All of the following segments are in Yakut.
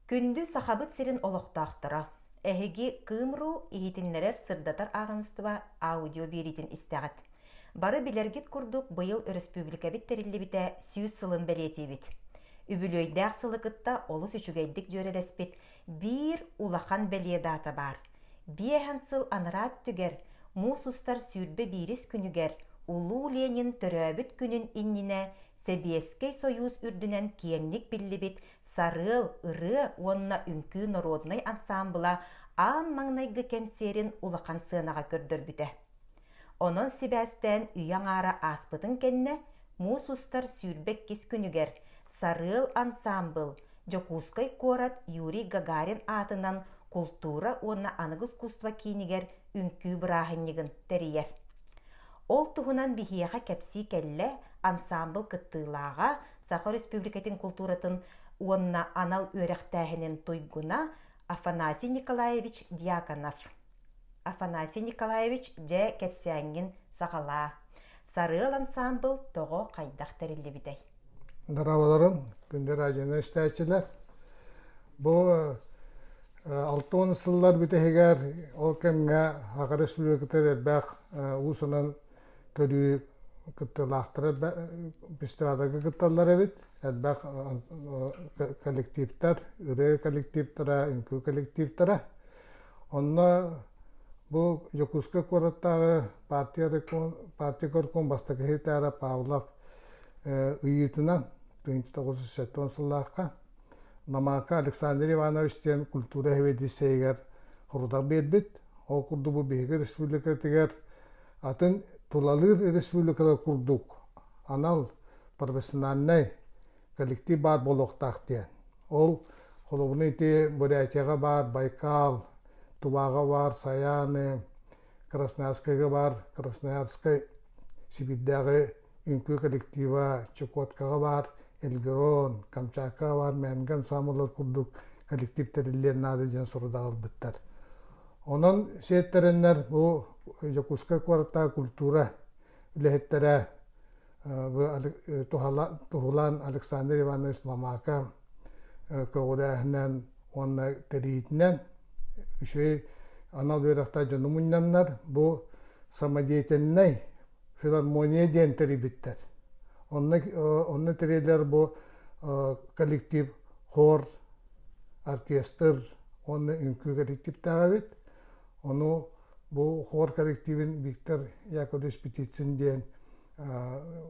Күндү Сахабыт сирин олохтоохторо! Эһиги Кыым.ру иһитиннэрэр-сырдатар ааҕыныстыба аудио биэриитин истэҕит. Бары билэргит курдук быйыл өрөспүүбүлүкэбит тэриллибитэ 100 сылын бэлиэтиибит. Үбүлүөйдээх сылы кытта олус үчүгэйдик дьүөрэлэспит биир улахан бэлиэ даата баар. Биэһэн сыл анараа өттүгэр, муус устар 21-ис күнүгэр Улуу Ленин төрөөбүт күнүн иннинэ Сэбиэскэй Сойуус үрдүнэн киэҥник биллибит Сарыал ырыа уонна үҥкүү норуодунай ансаамбыла аан маҥнайгы кэнсиэрин улахан сыанаҕа көрдөрбүтэ. Онон сибээстээн үйэ аҥаара ааспытын кэннэ, муус устар 22-ис күнүгэр Сарыал ансаамбыл Дьокуускай куорат Юрий Гагарин аатынан култуура уонна аныгы искусство киинигэр үҥкүү бырааһынньыгын тэрийэр. Ол туһунан биһиэхэ кэпсии кэллэ ансаамбыл кыттыылааҕа, Саха Өрөспүүбүлүкэтин култууратын уонна анал үөрэхтээһинин туйгуна Афанасий Николаевич Дьяконов. Афанасий Николаевич, дьэ, кэпсээҥҥин саҕалаа. Сарыал ансаамбыл тоҕо хайдах тэриллибитэй? Дорооболорун, күндү радионы истээччилэр. Бу 60 сыллар бүтэһигэр ол кэмҥэ Саха Республикатыгар элбэх уус-уран көрүү кыттыылаахтара фестивалга кытталлар эбит. Элбэх коллективтар, ырыа коллективтара, үҥкүү коллективтара. Онно бу Дьокуускай куораттааҕы партия партия горком бастакы секретара Павлов ыйыытынан 1970 сыллаахха Намака Александр Иванович диэн культура сэбиэдиссэйигэр хорутах биэрбит. Ол курдук бу биһиги республикатыгар атын тулалыыр республикалар курдук анал профессиональнай коллектив баар буолуохтаах диэн. Ол холобуна ити Бурятияҕа баар Байкал, Туваҕа баар Саяны, Красноярскайга баар Красноярскай Сибиирдээҕи үҥкүү коллектива, Чукоткаҕа баар Эльгерон, Камчаткаҕа баар Мэнган ансамбллар курдук коллектив тэриллиэн наада диэн сорудаҕы ылбыттар. Онон сиэттэрэннэр бу Дьокуускай куораттааҕы культура үлэһиттэрэ туһулаан Александр Иванович Мамака көҕүлээһинэн уонна тэрийиитинэн үчүгэй анал үөрэхтээх дьону мунньаннар бу самодеятельнай филармония диэн тэрийбиттэр. Онно, онно тэрийэллэр бу коллектив хор, оркестр уонна үҥкүү коллективтээх эбит. Ону бу хор коллективин Виктор Яковлевич Птицын диэн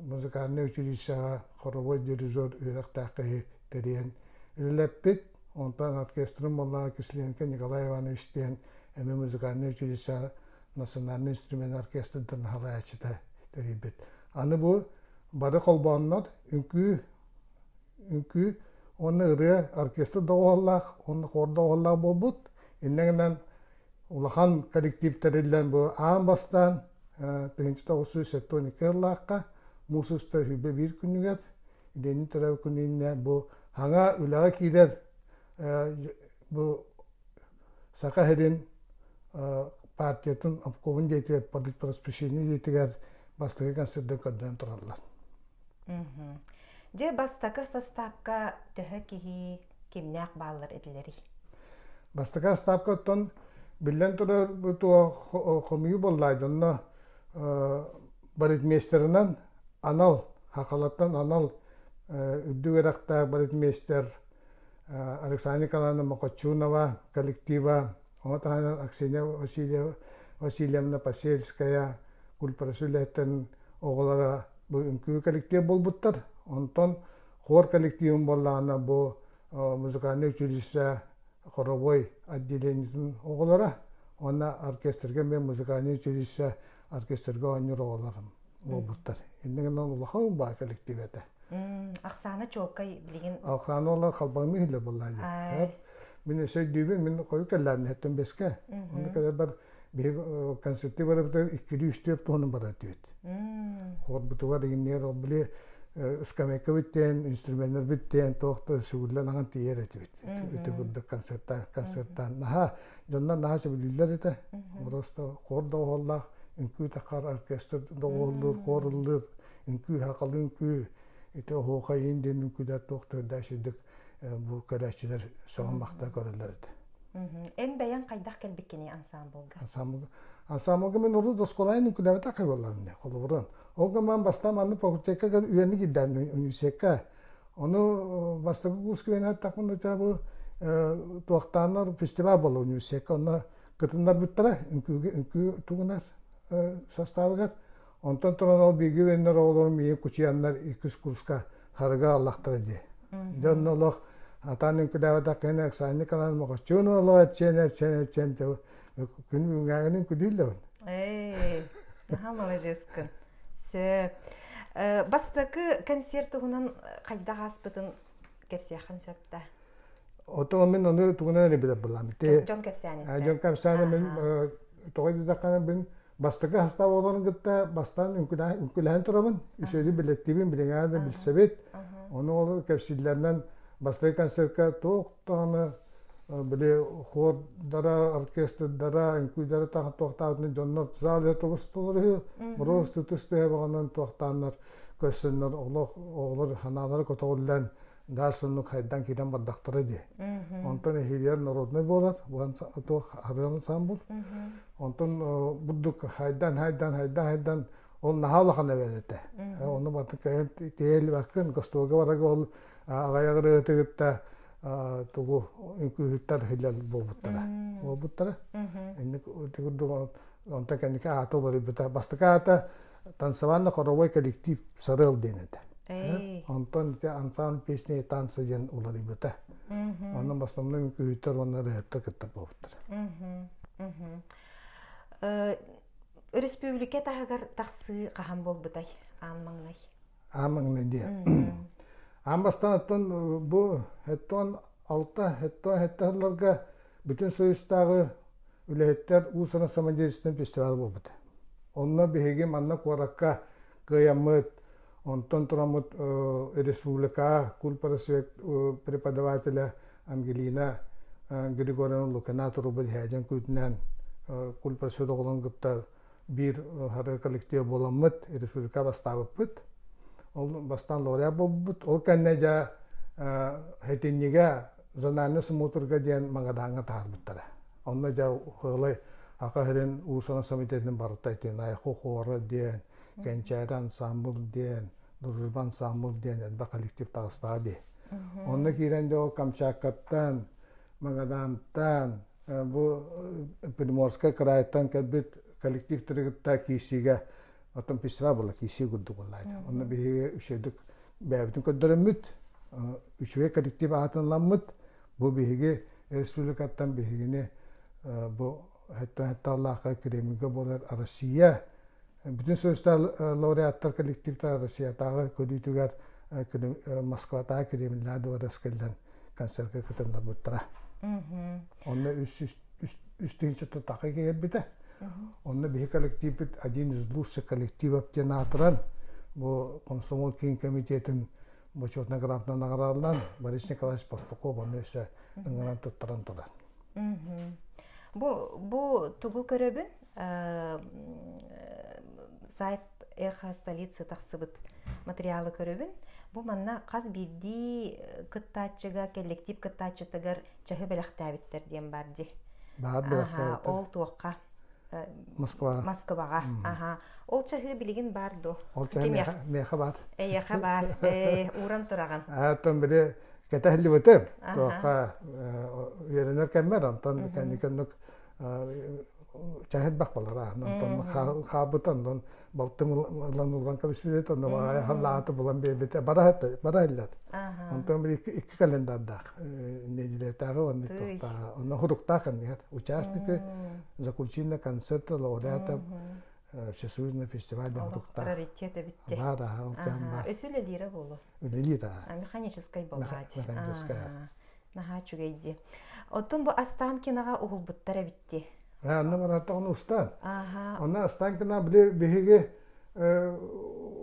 музыкальнай училищеҕа хоровой дирижер үөрэхтээх киһи тэрийэн үлэлэппит. Онтон оркестрын буоллаҕа Кисленко Николай Иванович диэн эмиэ музыкальнай училищеҕа национальный инструмент оркестрдан салайааччыта тэрийбит. Аны бу бары холбооннор үҥкүү үҥкүү уонна ырыа оркестр доҕуһуоллаах уонна хор доҕуһуоллаах буолбут. Иннэ гынан улахан коллектив тэриллэн бу аан бастаан 1972 сыллаахха муус устар 21 күнүгэр Ленин төрөөбүт күнүнэ бу хаҥа үлэҕэ киирэр бу Саха сирин партиятын обкомун дьиэтигэр политпросвещение дьиэтигэр бастакы концерды көрдөөн тураллар. Дьэ бастакы састаапка төһө киһи кимнээх бааллар этилэрий? Бастакы састаапка оттон биллэн турар бу туох хомуйуу буоллаа дьонно балетмейстерынан анал хахалаттан анал үрдүк үөрэхтээх балетмейстер Александра Николаевна Мокочунова коллектива, ону таһынан Аксения Васильева, Васильевна Посельская культура үлэһиттэрин оҕолоро бу үҥкүү коллектив буолбуттар. Онтон хор коллективын буоллаҕына бу музыкальнай училище хоровой отделениетын оҕолоро уонна оркестрга эмиэ музыкальнай училище оркестрга оонньуур оҕолорум буолбуттар. Иннэ гынан улахан баар коллектив этэ. Ахсаана чуолкай билигин Ахсаана ол халбаҥны иһиллэр буоллаа дии. Мин өссө өйдүүбүн, мин хойут кэллээммин хэттэн бэскэ. Онно кэлэрбэр биһиги концертыы барыбытыгар иккилии үстүү туһунан барар этибит. Хорбутугар иҥниэр ол били скамейка бүттээн, инструменнар бүттээн, туох да сүгүллэн аҕан тиийэр этибит. Ити курдук концерттаан, концерттаан наһаа дьоннор наһаа сөбүлүүллэр этэ. Просто хор доҕуһуоллаах, үҥкүү таххар оркестр доҕуһуоллуур, хор ыллыыр, үҥкүү, сахалыы үҥкүү, ити оһуохай иин диэн үҥкүүлэр туох төрдөөс үрдүк. бу көрөөччүлэр сөҕөн-махтайа көрөллөр этэ. Эн бэйэҥ хайдах кэлбиккиний ансаамбылга? Ансаамбылга ансаамбылга мен урут оскуолайын үҥкүүлээбэтэх буоллаҕым холобурун. Ол гынан бастаан маннык факультекка үөрэнэ киирдэм университекка. Ону бастакы курска үөрэнэ бу туохтааннар фестиваль буолла университекка. Онно кытыннарбыттара үҥкүүгэ үҥкүү тугунар составыгар. Онтон туран ол бииргэ үөрэнэр оҕолорум миигин кучуйаннар иккис курска харыга аллахтара дии. Дьэ онно олох атаан үҥкүүлээбэтэх киһини Оксана Николаевна Мохоччуун олох эрчийэн эрчийэн эрчийэн күн бүгүҥҥээҥинин үҥкүүлүүллэбин. Ээ, наһаа маладьыаскын. Сөп. Бастакы концерт туһунан хайдах ааспытын кэпсиэххин сөп да? Ото мин ону тугунан эрэ билэр булам. Дьон кэпсээниттэн. Дьон кэпсээни мин тоҕо диэтэххинэ мин бастакы састаап оҕолорун кытта бастаан үҥкүүлэһэн турабын. Үсүөдү билэттиибин, билиҥҥэ да билсэбит. Ону ол кэпсииллэринэн бастакы концертка туох даҕаны били хордара, оркестрдара, үҥкүүлэрэ туохтаабытын дьоннор зал тубустулар үһү, мороз тутус тыһа баҕанан туохтааннар көрсөннөр олох оҕолор санаалара көтөҕүллэн дальше оннук хайдан киирэн бардахтара дии. Онтон эһиилигэр народнай буолар, туох арыан ансамбл. Онтон бурдук хайдан хайдан хайдан хайдан ол наһаа улахан эбэт этэ. Ону баты кэйэн тиэйэлибэккин гастролга барарга ол аҕайах ырыаты кытта тугу үҥкүүһүттэр хилэл буолбуттара. Буолбуттара. Инник курдук онтон кэнники аата уларыйбыта. Бастакы аата танцевально-хоровой коллектив «Сарыал» диэн этэ. Онтон ити ансамбль песни и танцы диэн уларыйбыта. Онон основной үҥкүүһүттэр уонна ырыаһыттар кыттар буолбуттар. Өрөспүүбүлүкэ таһыгар тахсыы хаһан буолбутай аан маҥнай? Аан маҥнай диэ. Аан бастаан оттон бу хэттон алта, хэттон хэттэ сылларга Бүтүн Союзтааҕы үлэһиттэр уус-уран самодеятельностарын фестивала буолбута. Онно биһиги манна куоракка кыайаммыт, онтон тураммыт республикаҕа культпросвет преподавателэ Ангелина Григорьевна Лукина турбут иһээдьэн күүтүнэн культпросвет оҕолорун кытта биир хары коллектив буоламмыт республика бастаабыппыт. Ол бастаан лауреат буолбуппут. Ол кэннэ дьэ хэтинньигэ зональный смотрга диэн Магадаҥҥа таһаарбыттара. Онно дьэ Хыалай Аха сирин уус-уран комитетын барыта итин Айху хуора диэн, Кэнчээри ансаамбыл диэн, Дружба ансаамбыл диэн элбэх коллектив таҕыстаҕа дии. Онно киирэн дьэ ол Камчаткаттан, Магадантан, бу Приморскай кыраайтан кэлбит коллективтары кытта киирсиигэ оттон фестиваль буолла киирсии курдук буолла. Онно биһиги үчүгэйдик бэйэбитин көрдөрөммүт, үчүгэй коллектив аатын ыламмыт, бу биһиги республикаттан биһигини бу Хэтталлаахха Кремльга буолар Россия бүтүн Союзтар лауреаттар коллективтар Россиятааҕы көрүүтүгэр Москватааҕы Кремльнаа дворец кэллэн концертка кытыннарбыттара. Онно үс тыһыынча тутаха киирбитэ. Онно биһи коллективпит один из лучших коллективов диэн аатыран бу комсомол киин комитетин бочуотунай грамотанан наҕараадалаан Борис Николаевич Пастухов онно өссө ыҥыран туттаран турар. Бу бу тугу көрөбүн? Сайт Эхо столицы тахсыбыт материалы көрөбүн. Бу манна хас биирдии кыттааччыга, коллектив кыттааччытыгар чаһы бэлэхтээбиттэр диэн баар дии. Баар бэлэхтээбиттэр. Ол туохха? Москваҕа. Москваҕа. Аха. Ол чаһы билигин баар дуо? Ол чаһы миэхэ баар. Эйиэхэ баар. Ууран тураҕын. Оттон били кэтэһиллибитим. Туохха үөрэнэр кэммэр онтон кэнники оннук чаһы элбэх буолар. Онтон хаалбыт онтон балтым ылан ууран кэбиспит онно баҕайы халлааты булан биэрбитэ бара бара иһиллэр. Онтон били икки календардаах нэдиэлэтээҕи уонна туохтааҕы онно хуруктаах кэннигэр участники заключительный концерт лауреата всесоюзный фестиваль диэн хуруктаах. Раритет эбитти. Баар аха ол тиһэн баар. Өсө үлэлиирэ буолуо. Үлэлиир аа. Механическай болҕаати. Механическай. Наһаа үчүгэй дии. Оттон бу Останкиноҕа уһулбуттар эбитти. Онно бараттаҕына устаан. Аха. Онно Останкино били биһиги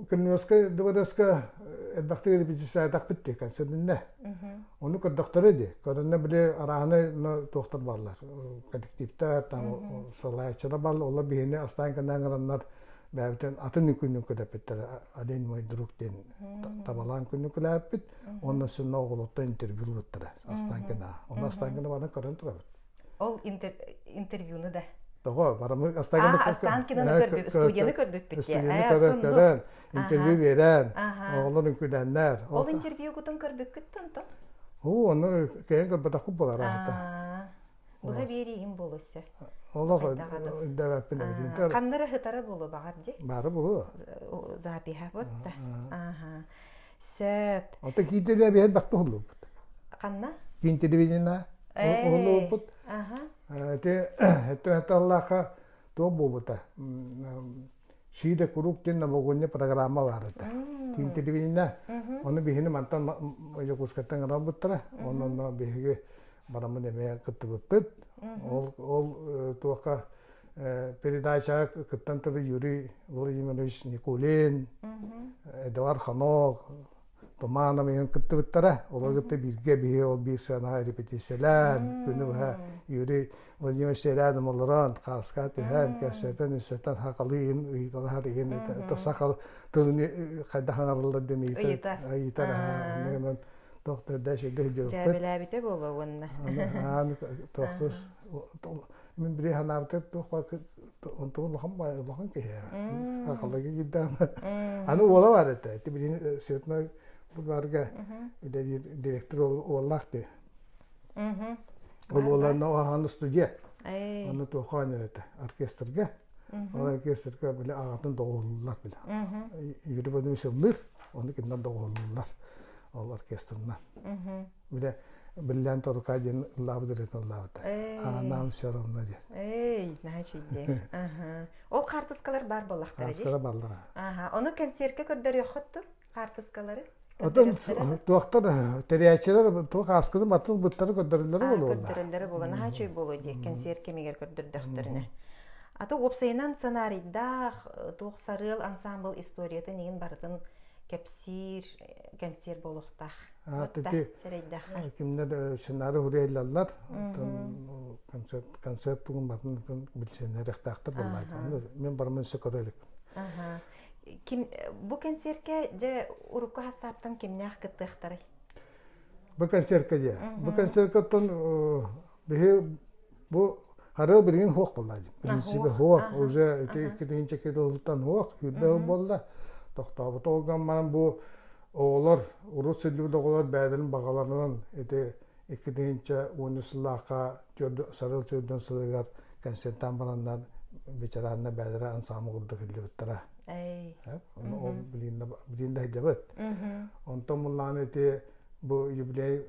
Кремлевскай дыбарыаска элбэхтик репетициядахпыт дии концертиннэ. Ону көрдөхтөрө дии. Көрөннө били арааһынай туохтар бааллар. Коллективтар, там салайааччылар бааллар. Олор биһини Останкино ыҥыраннар. бэйэбитин атын үҥкүүнү үҥкүүлэппиттэрэ Олень мой друг диэн табалаан күнү үҥкүүлээппит уонна сынна оҕолоттон интервью ылбыттара Останкина. Онно Останкина баран көрөн турабыт. Ол интервьюну да? Тоҕо барамы Останкина Останкинаны көрбүт студияны көрбүппүт Студияны көрөн көрөн интервью биэрэн оҕолор үҥкүүлээннэр. Ол интервьюгутун көрбүккүт онтон? Оо, ону кэйэн көрбөтөхпүт буолар аата. Быһа биэрииһин буолу өссө. Олох өйдөөбөппүн эбит. Ханнара сытара буолуо баҕар дии. Баара буолуо. Запиһа вот да. Аха. Сөп. Ото киин телевидение элбэхтэ уһуллубут. Ханна? Киин телевидение уһуллубут. Аха. Ити этэ туох буолбута. Шиде круг диэн новогодний программа баар этэ. Киин телевидение. Ону биһини мантан Якутскайтан ыларбыттара. Онон биһиги бараммын эмиэ кыттыбыппыт. Ол, ол туохха передачаҕа кыттан турар Юрий Владимирович Никулин, Эдуард Ханок, Туманов иһин кыттыбыттара. Олор кытта бииргэ биһи ол биир сыанаҕа репетициялээн, күнү быһа Юрий Владимирович рядом олорон, хааска түһэн, кэпсэтэн, үссэтэн, сахалыы иһин ыйыталаһар иһин, это саха тылын хайдах аҥарыллар диэн ыйытар, ыйытар, оннугунан Доктор дальше дөйдүөппүт. Дьээбэлээбитэ буолуо уонна. Аан тохтус мин били санаабыта туох бар онтон улахан улахан киһи. Акаллага киирдэҕинэ. Аны уола бар этэ. Ити билин Светлана бульварга үлэлиир директор уоллаах дии. Ол уолларына оһаан студия. Аны туохха оонньуур этэ оркестрга. Ол оркестрга били аҕатын доҕуһуллар били. Юрий Владимирович ыллыыр, ону кинилэр доҕуһуллуллар. Ол оркестрына. Биле Бриллиант рука диэн ыллаабыт ырыатын ыллаабыта. А нам все равно диэн. Эй, наһаа үчүгэй. Аха. Ол хаартыскалар баар буоллахтара дии. Хаартыскалар бааллар. Аха. Ону концертка көрдөрүөххүт дуо? Хаартыскалары? Отон туохтар тэрийээччилэр туох ааскыны баттыл быттары көрдөрөллөрө буолуо. Көрдөрөллөрө буолуо. Наһаа үчүгэй буолуо дии концерт кэмигэр көрдөрдөхтөрүнэ. Аты уопсайынан сценарийдаах туох сарыал ансамбл историятын иһин барытын кэпсиир кэнсиэр буолуохтаах. Сэрэйдэххэ. Кимнэр сценарий хуруйаллар, оттон концерт концерт тугун батын билсиннэриэхтээхтэр буоллааччы. Мен барымын өссө көрө иликпин. Ким бу концертке дьэ урукку хастааптан кимнээх кыттыахтарай? Бу концертка дьэ. Бу концертка оттон биһи Бу харыал билигин хуох буолла. Принципе хуох уже ити иккитинчи килылтан хуох хүрдэ буолла. Тохтообут ол гамманан бу оҕолор урут сылдьыбыт оҕолор бэйэлэрин баҕаларынан ити иккитинчи уонус сыллаахха сарыл сырдын сылыгар концерттаан бараннар ветераннар бэйэлэрэ ансамбль курдук иллибиттэрэ. Ол билиин да сылдьабыт. Онтон муллааны ити Бу юбилей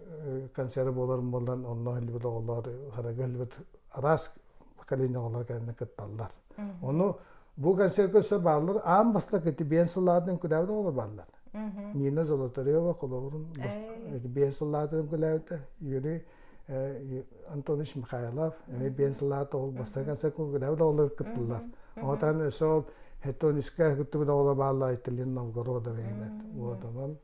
концеры буоларын буолан онно иһиллибит оҕолор, харага иһиллибит араас поколение оҕолор кэлэннэ кытталлар. Ону бу концертка өссө бааллар аан бастакы ити биэн сыллаатын үҥкүлээбит оҕолор бааллар. Нина Золотарева холобурун биэн сыллаатын үҥкүлээбитэ. Юрий Антонович Михайлов эмиэ биэн сыллаата ол бастакы концертка үҥкүлээбит оҕолор кыттыллар. Оҕотан өссө ол Хетонискэ кыттыбыт оҕолор бааллар Айталина Новгородова Вот онон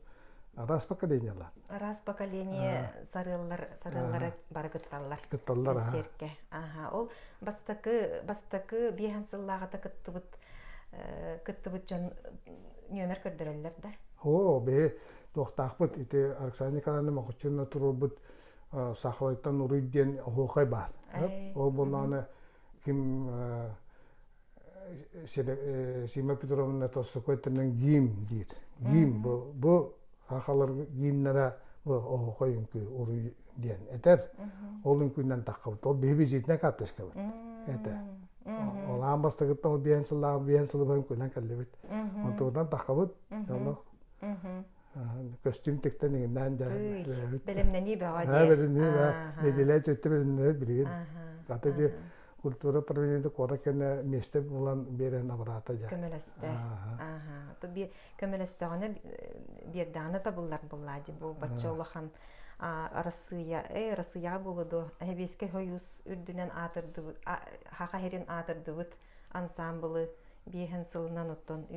Араас поколениелар. Араас поколение сарыаллар сарыаллара бары кытталлар. Кытталлар Концертке. Аха. Ол бастакы бастакы биэһэн сыллааҕыта кыттыбыт кыттыбыт дьон нүөмэр көрдөрөллөр да. Оо, бэйэ туохтаахпыт ити Александр Николаевна Мохочуна туруорбут Сахалайтан уруй диэн оһуохай баар. Ол буоллаҕына ким Сима Петровна Толстокой тылынан гимн диир. Гимн бу, бу сахалар гимнара бу оһохой үҥкүү уруй диэн этэр. Ол үҥкүүнэн таххабыт. Ол биһи визитнэй карточкабыт этэ. Ол аан бастакыттан ол биэн сыллаах биэн сылы быһан үҥкүүнэн кэллибит. Онтубутан таххабыт. Олох көстүүм тиктэн иҥиннээн дьэ бэлэмнэнии бөҕө дии бэлэмнэнии бөҕө нэдиэлэ өттө бэлэмнэнэр билигин ата дии культура управлениета куорат кэннэ миэстэ булан биэрэн абыраата дьэ көмөлөстө ааха көмөлөстөҕүнэ биэрдэҕинэ табыллар буоллаа дии бу бачча улахан Арассыыйа э Арассыыйаҕа буолуо дуо Сэбиэскэй Сойуус үрдүнэн аатырдыбыт Саха сирин аатырдыбыт ансаамбылы биэһин сылынан оттон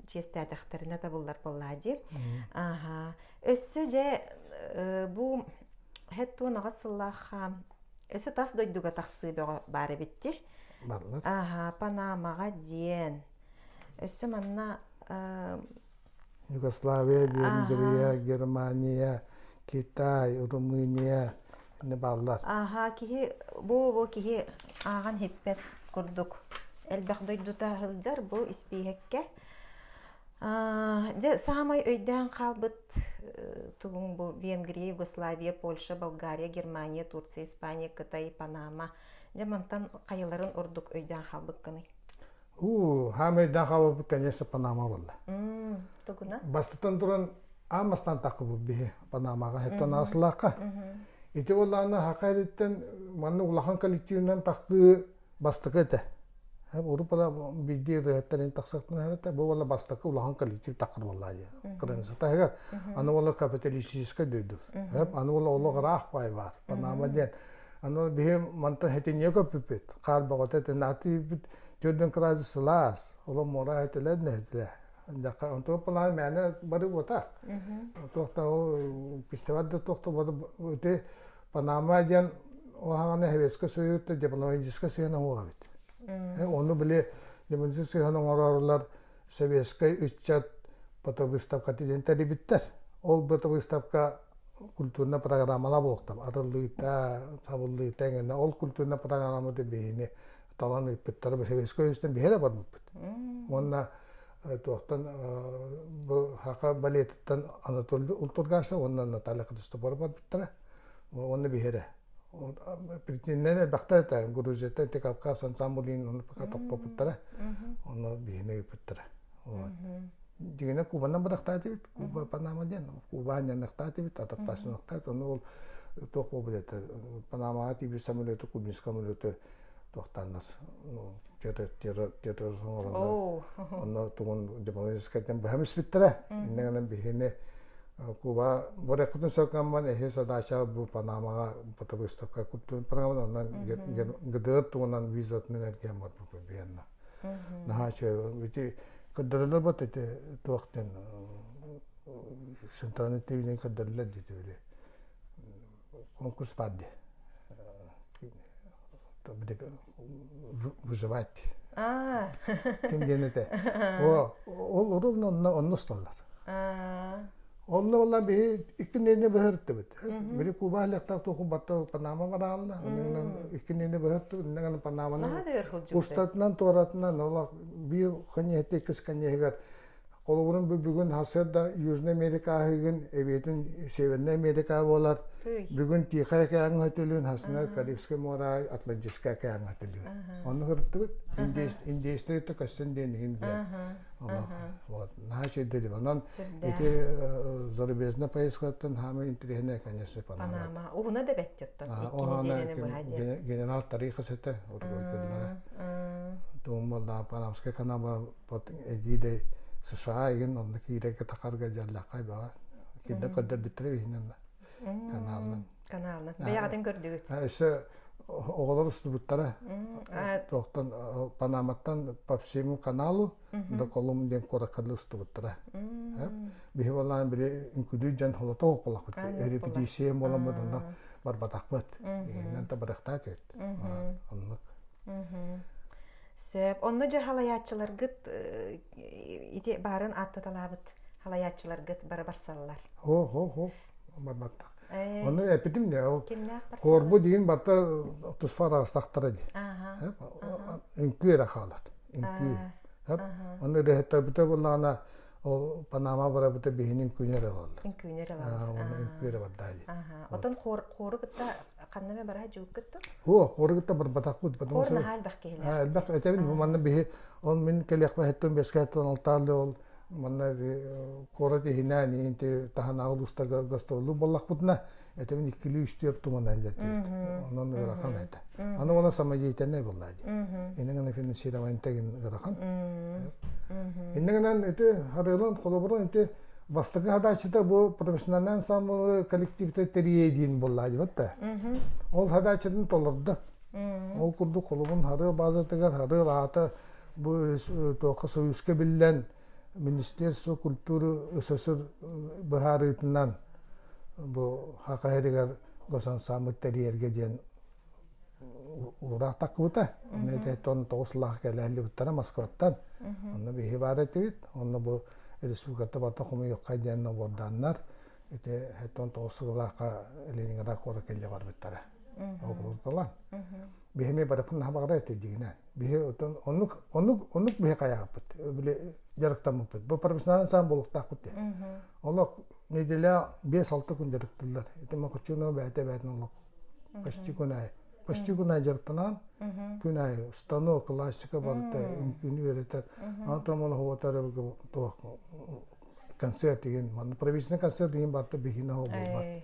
чиэстээтэхтэринэ табыллар буоллаа дии. Ааха. Өссө дьэ бу 78 сыллаахха өссө тас дойдуга тахсыы бөҕө баар эбит дии. Барлар. Ааха, Панамаҕа диэн. Өссө манна Югославия, Венгрия, Германия, Китай, Румыния ини бааллар. Аха, киһи бу бу киһи ааҕан хиппэт курдук элбэх дойдута сылдьар бу испииһэккэ. Дьэ, саамай өйдөөн хаалбыт тугуҥ бу Венгрия, Югославия, Польша, Болгария, Германия, Турция, Испания, Кытай, Панама. Дьэ, мантан хайаларын ордук өйдөөн хаалбыккыный? Уу, хаамай өйдөөн хаалбыппыт, конечно, Панама буолла. Тугуна? Бастатан туран, аан бастаан таххыбыт биһи Панамаҕа, хэттэн аасылаахха. Ити буоллаҕына, хака эриттэн манна улахан коллективынан тахтыы бастакы этэ. Урут биирдии ырыаһыттарын тахсахтына эбэтэ, бу буолла бастакы улахан коллектив таххар буоллаа дии. Кырынса таһыгар. Аны буолла капиталистическай дойду. Аны буолла олох ыраах баай баар. Панама диэн. Аны биһи мантан хэтинье көппүппүт. Хаар бөҕөтө этин төрдөн кыраадыс сылаас. Олом муора этилэр нэтилэ. Онтуга план мээнэ бары буотах. Туохта ол фестиваль да туохта бары Панама диэн уһаҕана Советскай Союзта дипломатическай сыһыан оҥоро эбит. Ону били дипломатическай сыһыан оҥорорулар советскай ыччат фотовыставката диэн тэрийбиттэр. Ол фотовыставка культурная программала буолуохтаах. Арыллыыта, сабыллыыта эҥинэ. Ол культурная программата биһини талан ыыппыттара. Советскай Союзтан биһи эрэ барбыппыт. Уонна туохтан бу Хака балетыттан Анатолий Ултургашев уонна Наталья Христофорова барбыттара. Уонна биһиэрэ. Претендент элбэхтэр этэ. Грузияттан ити Кавказ ансамблын ону пока тохтоппуттара. Онно биһини ыыппыттара. Дигинэ Кубанан бырахтаатыбыт. Куба Панама диэн. Куба анньаныахтаатыбыт, адаптацияланыахтаат. Ону ол туох буолбут этэ. Панамаҕа тиийбит самолету, кубинскай самолету туохтааннар террор оҥороннор онно тугун дипломатическайтан быһам испиттэрэ иннэ гынан биһини Куба барыаххытын сөп эһи задача бу Панамаҕа фотовыставка культурный программа онон ГДР тугунан визатынан эргиэн барбыппыт биһиэннэ наһаа үчүгэй ити көрдөрөлөр бот ити туох диэн центральный телевидение көрдөрөлөр диэти били конкурс баар дии выживать ким диэн этэ ол ровно онно онно усталлар онно буолла биһи икки нэдиэлэ быһыртыбыт били Куба лехтаах туоху батта Панама бараалла икки нэдиэлэ быһыртыбыт иннэ Панаманы устатынан туоратынан ол биир ханьыһыт иккис ханьыһыгар Холобурун бу бүгүн сарсыарда Южный Америка аһыгын, эбиэтин Северный Америка буолар. Бүгүн Тихай океаҥҥа өтөлүүн, хасына Карибскай муора, Атлантическай океаҥҥа өтөлүүн. Онно сырыттыбыт. Индейстэр көстөн диэн иһин диэн. Вот. Наһаа үчүгэй Онон ити зарубежная поездкаттан хаамай интэриэһинэй, конечно, Панама. Панама. Уһуна да бэттиттэн. Икки нэдиэлэни быһа диэн. Генерал Тарихас этэ, руководителлара. Туом буолла Панамскай канал Вот эгиидэй США игин онно киирэргэ тахарга дьаллаххай баҕа. Кирдэ көрдөрбүттэрэ биһинэн каналынан. Каналынан. Бэйэҕитин көрдүгүт. Өссө оҕолор устубуттара. Туохтан Панаматтан по всему каналу до Колум диэн куоракка устубуттара. Биһи болаан били үҥкүлүү дьон холото оҕолохпут. Репетиция буоламмыт онно барбатахпыт. Иннэн табарахтаат Оннук. Сөп. Онно дьэ халайааччыларгыт ити баарын ааттаталаабыт халайааччыларгыт бары барсаллар. Хо хо хо барбаттах. Онно эпитим не ол корбу диин барта туспа араастахтара ди. Үҥкүү эрэ хаалат. Үҥкүү. Онно ырыһыттарбыта буллаҕына ол Панама барабыта биһинин күнэ эрэ болла. Үҥкүүнү эрэ Онно үҥкүү эрэ барда ди. Отон хору кытта ханна ме бараа дьууккут Һуо, хору кытта барбатахпыт. Хор наһаа элбэх киһилээх. Элбэх этэбин бу манна биһи ол мин кэлиэхпэ хэттэн бэскэ хэттэн алтааллы ол манна куорат иһинээн иинти таһынааҕы улуустарга гастроллуу буоллахпытына этэбин иккилии үстүү туман эллэтибит. Онон ыарахан этэ. Аны уона самодеятельнай буолла дии. Иннин финансирование тегин ыарахан. Иннин ити харыылан холобурун ити Бастакы хадааччыта бу профессиональный ансамблы коллективта тэрийэ диин буолла дибат да. Ол хадааччытын толордо. Ол курдук холобун Харыа базатыгар Харыа аата бу туохха союзка биллэн Министерство культуры СССР быһаарыытынан бу Хака сиригэр госансамбль тэрийэргэ диэн. уураах таххыбыта. Онно ити 9 сыллаах кэлэһиллибиттэрэ Москваттан. Онно биһи баар этибит. Онно бу республиката барыта хомуйуохха диэн нобуордааннар ити 79 сыллаахха Ленинград куоракка илдьэ барбыттара. Оҕолортолон. Биһи барыппын наһаа баҕара этэ дигинэ. Биһи отон оннук оннук оннук биһи хайааппыт. Били дьарыктаммыппыт. Бу профессиональный саан буолуохтаахпыт диye. Олох неделя 5-6 күн дьарыктыллар. Ити Мохочуно бэйэтэ бэйэтин олох почти күн аайы. Почти күн аайы дьарыктанаан күн аайы станок, классика барыта үҥкүүнү үөрэтэр. Антон олох туох концерт деген манна правительственный концерт деген барыта биһине буолбат.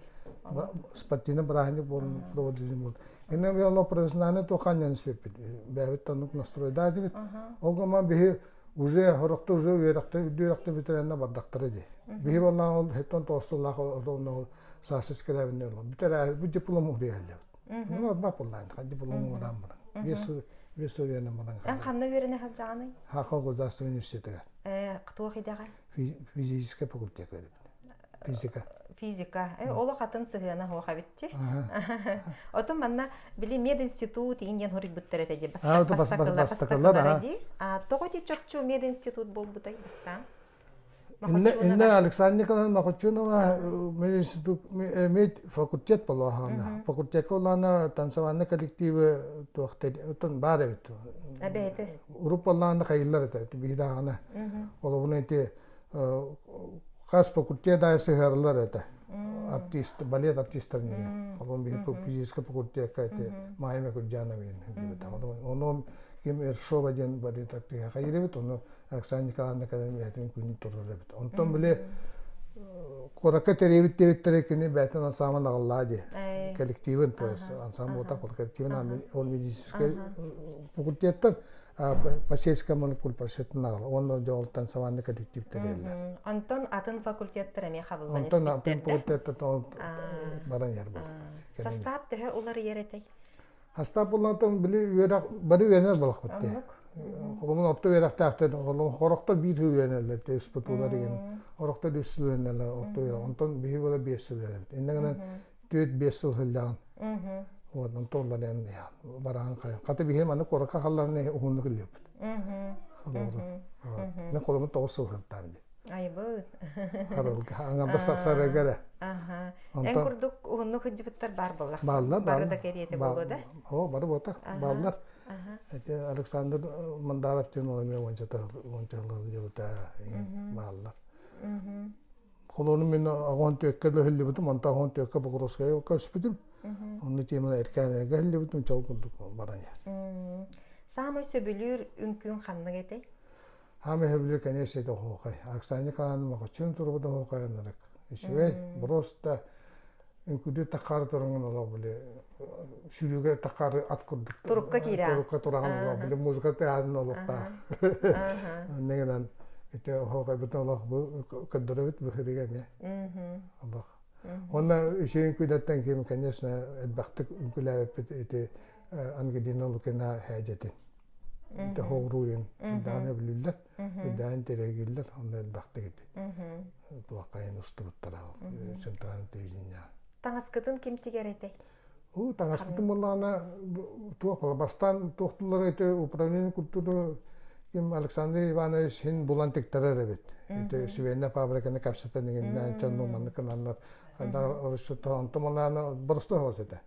Спортивный бырааһынньык буолун проводизм буол. Инне би оло профессиональный туоханньан испеппит. Бэйэбит тоннук настройдаа дибит. Ол гынан биһи уже хорохто уже үөрэхтэ үрдү үөрэхтэ бүтэрэнне бардахтара ди. Биһи боллаан ол хеттон тоосуллаах ол саасыс кэлэбинне ол. Бүтэр бу диплом уһуйаллабыт. Ну ба боллаан диплом ууран баран. Бес бес үөрэнэн баран. Эн ханна үөрэнэ сылдьаҕыный? Хаха государственный университетыгар. Туох идэҕэ? Физический факультет Физика. Физика. Олох атын сыһыана суох эбит дии. Отон манна били мединститут иин диэн хоруйбуттар этэ дии. Бастакылар дии. Тоҕо ити чопчу мединститут буолбутай бастаан? Инне Александр Николаевна Махочунова мединститут мед факультет болоохана. Факультекка улаана танцевальный коллективы туохтан баар эбит. Эбээтэ. Уруп боллаана хайыллар этэ биһидаҕана. Олобуна ити хас факультет аайы сыһыарылар этэ. Артист, балет артистарын Олон биһи физический факультекка ити Майя Мекурджанова диэн Ону ким Ершова диэн балет артиһа хайырыбыт, ону Оксана Николаевна кэлэн күнүн турар эбит. Онтон били куоракка тэрийбит диэбиттэрэ кини бэйтэн ансамбль аҕаллаа дии. Коллективын, то есть ансамбль вот так вот коллективын ол медицинскэй факультеттан по сельскому культпросветын аҕал. Уонна дьоҕултан саванны коллектив тэрийэллэр. Онтон атын факультеттар эмиэ хабыллан Онтон атын факультеттар баран иһэр буолар. Састаап төһө уларыйар этэй? Хастаап буллантан били үөрэх бары үөрэнэр буолахпыт дии. Холомун орто үөрэхтээхтэр хорохтор биир сыл үөрэнэллэр те испытуулар деген. Орохтор үс сыл үөрэнэллэр орто үөрэх. Онтон биһи буола биэс сыл үөрэнэбит. Иннэ гынан түөрт биэс сыл сылдьаҕын. Вот онтон уларыйан бараан хайан. Хата биһи маны куоракка халларына уһуннук ыллыппыт. Холобура. Мен холомун 9 сыл сылтаан дии. Айбыт. Харылга аңарда сарыга эрэ. Аха. Эн курдук уһуннук сылдьыбыттар баар буоллах. Бааллар, Бары да кэриэтэ буолуо да? О, бары буотах, бааллар. Эти Александр Мандаров диэн ол эмиэ уончата уонча сылдьыбыта бааллар. Холону мин оҕон түөккэ лөһүллүбүтүм, онтон оҕон түөккэ Покровскайга көспүтүм. Онно тиэмэн эркээн эргэ иһиллибитим, чол курдук баран иһэр. Саамай сөбүлүүр үҥкүүҥ ханнык этэй? Хаамай сөбүлүүр, конечно, это оһуохай. Оксана Николаевна Мохочун турбут оһуохай оннук. Үчүгэй, просто үҥкүүдү таккаары тураҥын олох били сүүрүүгэ таккаары ат курдук турукка киирэ турукка тураҕын олох били музыка тыаһын олохтоох. Оннугунан ити оһуохайбытын олох бу көрдөрөбүт быһыыга эмиэ. Олох. Уонна үчүгэй үҥкүүлэртэн ким, конечно, элбэхтик үҥкүүлээбиппит ити Ангелина Лукина һээдьэтин. Ити хоҕуруйун дааны билиллэр, даан тирэгиллэр, онно элбэхтик ити. Туоххайын устубуттара центральный телевидение. Таҥаскытын ким тигэр этэй? У таҥаспытын буллаҕына туох бастаан туохтулар ити управление культуры ким Александр Иванович хин булан тиктэрэр эбит. Ити швейная фабриканы кэпсэтэн иҥиннээн чонну маннык гынаннар Онтон малаана боростой хоос этэ.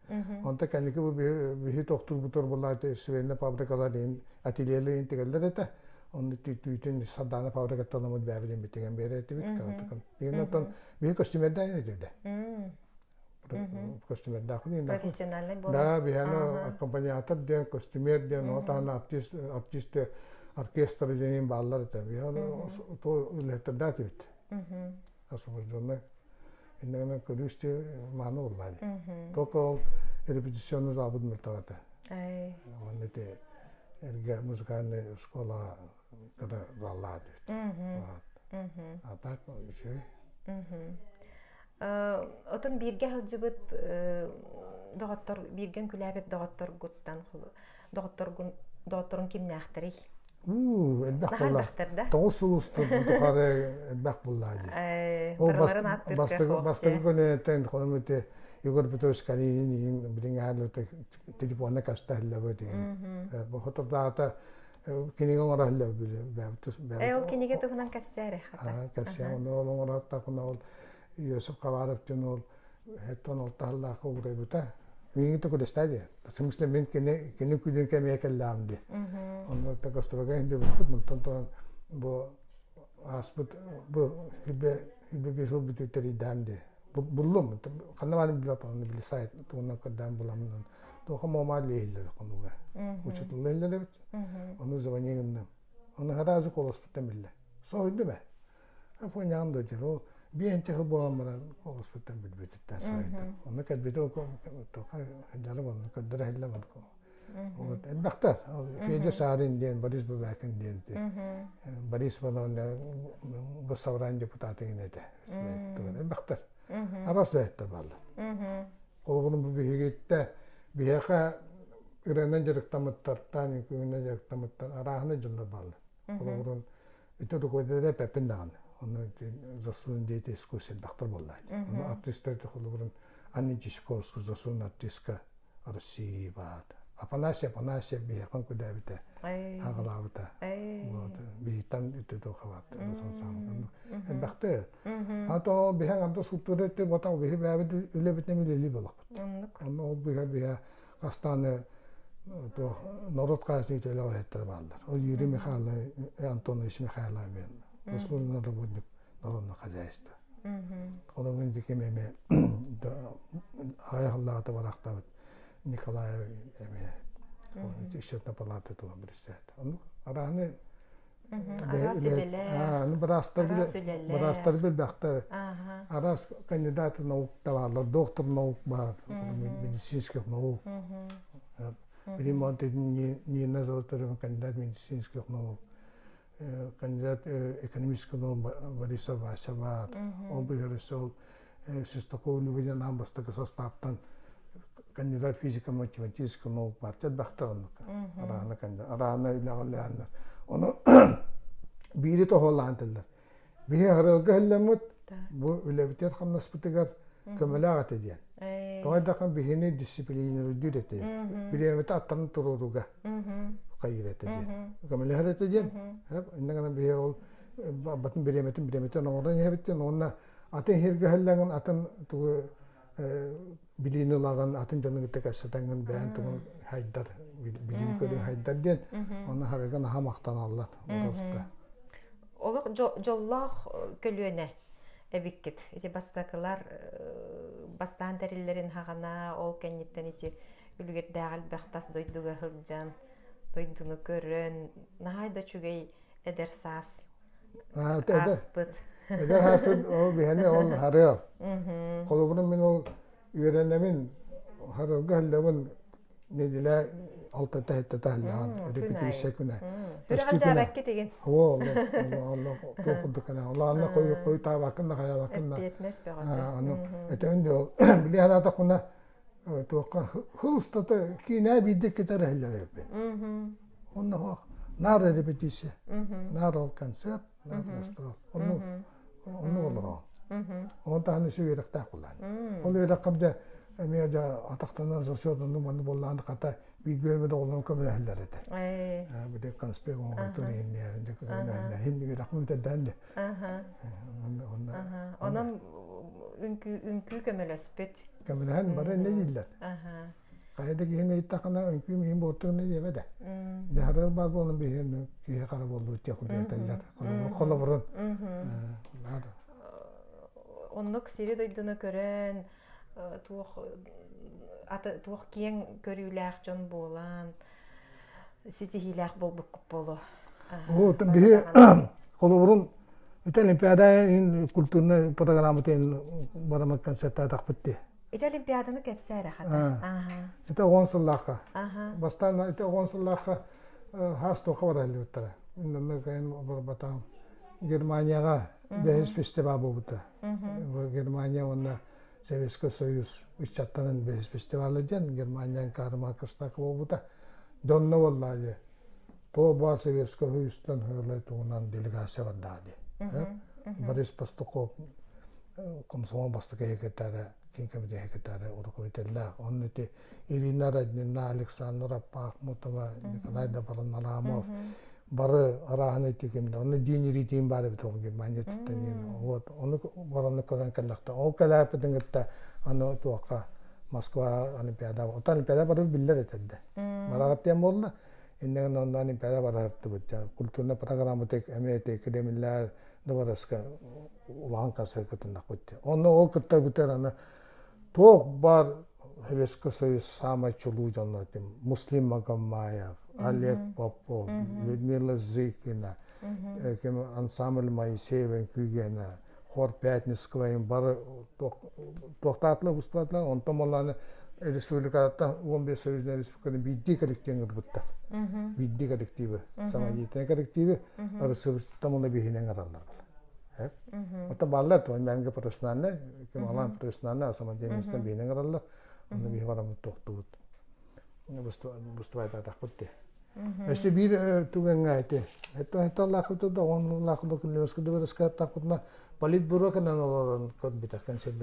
Онто кэнники бу биһи тохтуурбутугар буолла швейная фабрикалар иһин ательелер иһин тигэллэр этэ. Онно түүтүн Сардаана фабрикаттан омут бэйэбит тигэн биэрэр этибит. Билигин оттон биһи костюмердаах этибит. Костюмердаах Профессиональный буолан. Да, биһиэхэ аккомпаниатор диэн, костюмер диэн, ол артист, артист оркестр диэн бааллар этэ. Биһиэхэ то үлэһиттэрдээх этибит. Освобожденный иннигинэн көрүү мааны буолла дии. Только ол репетиционный залбыт мөлтөх этэ. Онно ити эргэ музыкальный школа кыра заллаа диэбит. А так үчүгэй. Отон бииргэ сылдьыбыт доҕоттор бииргэ үҥкүүлээбит доҕотторгуттан доҕотторгун доҕотторуҥ кимнээхтэрий? Уу, элбэх буолла. 9 сыл устун тухары элбэх буолла дии. Ол бастакы бастакы күнүттэн холом ити Егор Петрович Калинин игин билин аалыта телефонна каста хиллабы деген. Бу хотордаата кинигэ оҥоро хиллабы Э, ол кинигэ туһунан кэпсээре хата. Кэпсээ, оны ол оҥорохтакына ол Йосиф Хабаров диэн ол хеттон ол таһаллаахха уурайбыта. Миигин токулестаа диye. Смысле мин кини кини күдүн кэмиэ кэллэҕим дии. Онно гастрога индибиппит, онтон туран бу ааспыт бу хүбэ хүбэ биир сыл бүтүү тэрийдээн дии. Буллум. Ханна баарын билбэт оны били сайт тугунан көрдөөн буламмын. Туоха муомаа лиэһиллэр хонуга. Учутулла иһиллэр эбит. Ону звони гынным. Ону сразу колоспуттан биллэ. Соһуйдум ээ. Фонян да диэн ол биэнчэ сыл буолан баран олуспуттан билбититтэн соһуйдум. Онно кэлбитэ дьарым онно көрдөрө иһиллэ Вот элбэхтэр. Федя Сарин диэн, Борис Бубякин диэн Борис Ивановна Госсобрание депутаты этэ. Элбэхтэр. Арас бэйэттэр бааллар. Холобурун бу биһигиттэ биһиэхэ ырыанан дьарыктаммыттартан, үҥкүүнэн дьарыктаммыттан арааһынай дьоннор бааллар. Холобурун ити руководитель эппэппин даҕаны. Онно заслуженный деятель искусства элбэхтэр буоллааччы. Онно артистар холобурун Анна Чичковская заслуженный артистка России баар. Афанасий Афанасьев биһиэхэн күдээбитэ, хаҕалаабыта. Вот биһиттан үтү тухабат. Элбэхтэр. А то биһэн анда скульптура этти ботак биһи бэбит үлэбитин үлели болохпут. Онно ол биһэ биһэ хастааны то народ хаасниителэ оһеттер бааллар. Ол Юрий Михайлович Антонович Михайлов мен заслуженный работник народного хозяйства. Олоҥун диким эме аҕай барахтабыт Николаев эме счетная палата тула председатель. Ону арааны Араас быраастар билбэхтэр. Араас кандидат наук бааллар, доктор наук баар, медицинских наук. Ремонт Нина Золотарева кандидат медицинских наук. Кандидат экономических наук Борисов Вася баар. Ол быһырысы ол Шестаков Любодин аан бастакы састааптан кандидат физико-математических наук баар. Элбэхтэр оннук. Араана кандидат, араана үлэҕэлээннэр. Ону биири тоһуолаан этэллэр. Биһи харыалга иһиллэммит, бу үлэбитигэр хамнаспытыгар көмөлөөх этэ диэн. Тоҕо диэтэххэ биһини дисциплинируйдуур этэ. Бириэмэтэ аттарын туруорууга хайыыр этэ диэн. Көмөлөһөр этэ диэн. Иннэ гынан биһи ол батын бириэмэтин бириэмэтин оҥорон иһэбит диэн уонна атын иһиргэ иһиллэҥин атын тугу билиини ылаҕын атын дьону кытта кэпсэтэҥҥин бэйэн тугун хайдар билиин көрүү хайдар диэн онно харыга наһаа махтаналлар просто Олох дьоллоох көлүөнэ эбиккит. Ити бастакылар бастаан тэриллэрин хаҕана ол кэнниттэн ити үлүгэрдээх элбэх тас дойдуга сылдьан дойдуну көрөн наһаа да үчүгэй эдэр саас ааспыт. Эдэр ааспыт ол биһэни ол харыал. Холобурун мин ол үөрэнэбин харыалга иһиллэбин неделя алтата хэттэтэ иһиллэҕин репетиция күнэ. Почти күнэ. тигин. Оо, олох туох курдук кэлэн. Олаанна кой кой таабаккын да хайаабаккын да. Эппиэтинэс бөҕөтө. Аны этэн де ол били хараатахпына туохха хыл устата киинээ биирдэ китэр иһиллэр эбиппин. Онно наар репетиция, наар ол концерт, наар гастрол. Онну онну олорон. Он таһын үсү үөрэхтээх булаан. Ол үөрэххэ дьэ эмиэ дьэ атахтанан сосуодунну манны буоллаан хата бииргэ өмөдө олорон көмөлөһөллөр этэ. Бу конспект оҥорутун иһиннээр дьэ көмөлөһөллөр. Хин үөрэхпин бүтэрдээн де. Онон үҥкүү үҥкүү көмөлөспүт. Көмөлөһөн бары инне дииллэр. Хайа да киһини ыйыттахына үҥкүүм иһин буортугун диэбэ да. Дьаһарыал баар буолан биһиэн киһи хара буолбут диэх курдук этэллэр. Холобурун наада. Оннук сири-дойдуну көрөн, туох аты туох киэҥ көрүүлээх дьон буолан ситиһиилээх буолбуккут буолуо. Вот биһи холобурун ити олимпиада культурнай программатын барамат концерттаатахпыт дии. Ити олимпиаданы кэпсээ эрэ хата. Ити 10 сыллаахха. Бастаан ити 10 сыллаахха хаас туохха бараллыбыттара. Иннанна кайын барбатаҕым. Германияҕа бэһис фестиваль буолбута. Германия уонна Советский Союз ыччаттарын бэһис фестивалы диэн Германиян Карма Кыстака буолбута. Дьонно буоллаа дии. Туох баар Советский Союзтан хыылай тугунан делегация барда дии. Борис Пастухов комсомол бастакы секретаря. Киин комитета секретара руководителлээх. Онно ити Ирина Роднина, Александра Пахмутова, Николай Добронорамов бары арааһын ити кимнэ. Онно диин ритиин баар эбит ол Германия туттан Вот. Ону бараны көрөн кэллэхтэ. Ол кэлээппитин кытта аны туохха Москва Олимпиада. Оттон Олимпиада бары биллэр этэрдэ. Бараҕаттыан буолла. Иннигин онно Олимпиада бараһыттыбыт. Культурная программа тек эмиэ Кремллэр дыбарыска улахан концерт кытыннахпыт. Онно ол кыттарбытыгар аны туох баар Советский Союз самай чулуу дьоннор этим Муслим Магомаев, Олег Попов, Людмила Зыкина, ким ансамбль Моисеева күүгэнэ, хор Пятницкого бары туохтаатылар выступатылар, онтон молланы республикаттан 15 союзная республиканы биирдии коллективин ырбыттар. Биирдии коллективы, самодеятельный коллективы Арысыбыстан уна биһинэн араллар. Оттон бааллар то мәңгі профессиональный, ким алан профессиональный самодеятельностьтан биһинэн араллар. Онно биһи бараммыт тохтубут. Выступайтатахпыт те. Өссө биир түгэҥҥэ эти. Это это лахыты да он лахыты күннөскү дыбырыскаттахпытына политбюро кэнэн олорон көрбүтэ концерт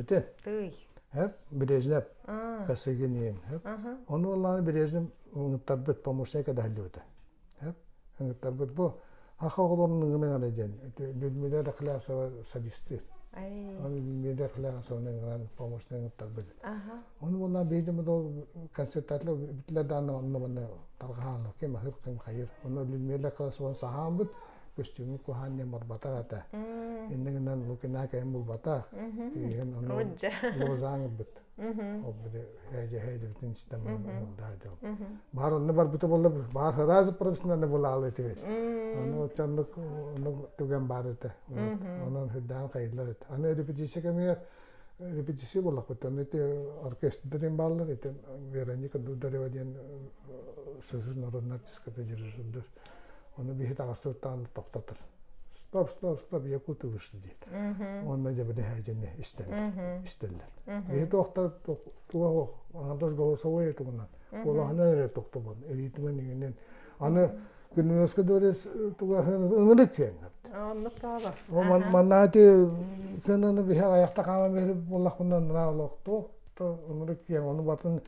Тый. Хеп, Брежнев Косыгин хеп. Ону оллааны Брежнев ыҥыттарбыт помощник эдэһэллибитэ. Ыҥыттарбыт бу Аха оҕолорун ыҥыран эрэ диэн Людмила Рахлясова солистыыр. Оны Людмила Рахлясованы ыҥыран помощник ыҥыттарбыт. Ону буолла биирдим ол концертатлар бүтлэр дааны онно манна тарҕаһаан ким аһыр ким хайыр. Ону Людмила Рахлясованы саһаанбыт көстүүмүн куһаан диэн барбатах этэ. Иннэ гынан Лукина кэйэн булбатах. Киһин ону лозаң ылбыт. Ол били һээдьэ бүтүн система Баар онно барбыта буолла баар сразу профессионально буолаалы этибит. Ону чоннук ону түгэн баар этэ. Онон хүрдээн хайыллар этэ. Аны репетиция кэмигэр репетиция буоллахпыт. Аны ити оркестрдарын бааллар, ити Вероника Дударева диэн СССР народная артистката дирижердер. Ону биһи таҕыстыбыттаан тохтотор. Стоп, стоп, стоп, якуты вышли диэн. Онно дьэ били һээдьэни истэллэр. Истэллэр. Биһи туохта туох аҥардас голосовой тугунан куолаһынан эрэ тохтобон ритмин иҥинэн аны күнүөскэ дворец тугаһын ыңырык диэн Оннук таала. Маннаати сынаны биһи аяқта хаама бери буоллахпына наа олохтуох то ыңырык диэн ону батын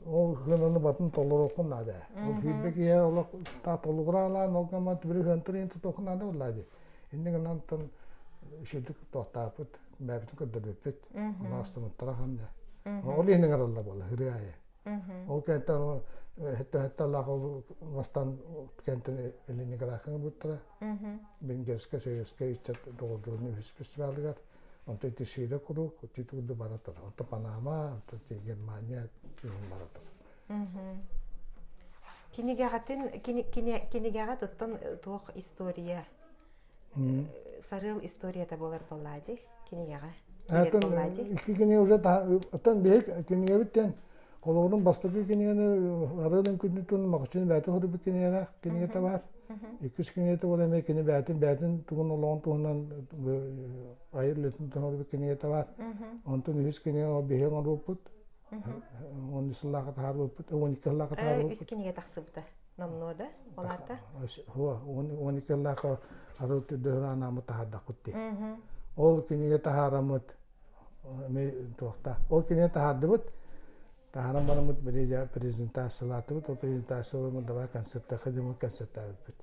ол хынаны батын толоруоххун наада. Ол хиирбэ киһи олох та толугураалаан ол гамма били хантырын тутуоххун наада буоллаа Иннэ гынан үчүгдүк туохтааппыт, бэйэбитин көрдөрбүппүт. Ону астымыттара ханна. Ол иһин ыҥыралла буолла, ырыа айы. Ол кэнтэн хэтте-хэтте ол бастан кэнтэн Ленинградка ыҥырбыттара. Венгерскэ, Советскай ыччат доҕордоһууну үһүс фестивалыгар. Онтон ити Шида куруук, ити курдук бара турар. Онтон Панама, онтон Германия бара турар. Кинигэҕитин кинигэҕэ туттан туох история сарыал историята буолар буоллаа дии кинигэҕэ Икки кинигэ уже оттон биһик кинигэбит холобурун бастакы кинигэни арыалын күнүтүн Махачын бэйэтэ суруйбут кинигэлээх кинигэтэ баар. Иккис кинигэтэ буола эмиэ кини бэйэтин бэйэтин тугун олоҕун туһунан айар үлэтин туһунан кинигэтэ баар. Онтон үһүс кинигэ ол биһиги оҥорбуппут. 10 сыллаахха таһаарбыппыт, 12 сыллаахха таһаарбыппыт. Үс кинигэ тахсыбыта. Номнуо да? Ол аата? 12 сыллаахха арыл түрдөһүн анааммыт таһаардахпыт дии. Ол кинигэ таһаараммыт туохта. Ол кинигэ таһаардыбыт. Таһааран бараммыт били презентациялаатыбыт. Ол презентацияларымыт давай концерттаха диэн концерттаабыппыт.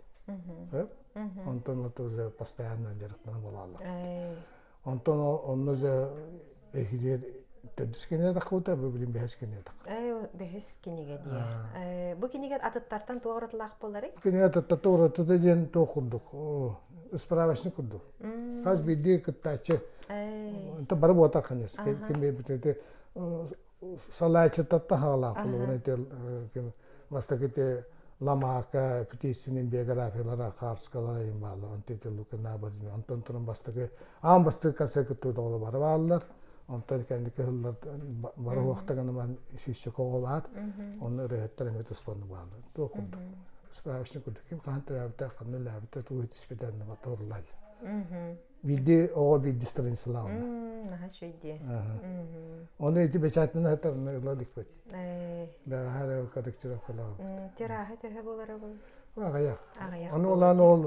Онтон вот уже постоянно дьарыктана буолаллар. Онтон онно же эһилиэр төрдүс кинигэ таххыбыта, бу билин бэһис кинигэ таххыбыта. Бэһис кинигэ диye. Бу кинигэ атыттартан туох уратылаах буоларый? Кинигэ атыттартан уратыта диэн туох курдук, справочник курдук. Хас биирдии кыттааччы онто бары буотах ханыс. Ким биэрбит салааччыттан хаалаах булугун ким бастакы те Ламака Птицынин биографиялара хаарскалара им бааллар онтон ити Лукина Борина онтон туран бастакы аан бастакы концерт кыттыбыт оҕолор бары бааллар онтон кэнники сыллар бары уохтагына сүүсчэкэ оҕо баар онно ырыаһыттар эмиэ туспанны бааллар туох курдук справочник курдук ким хаһан төрөөбүтэ ханна үлээбитэ тугу түспүтэ туорлаан Биирдии оҕо биирдии страницалаах Наһаа үчүгэй дии. Оны ити бэчээтинэн сытар ыла иликпит. Бэҕэһээ эрэ корректировкалаабыт. Тираһа төһө буолара бұл? Аҕыйах. Аны олаан ол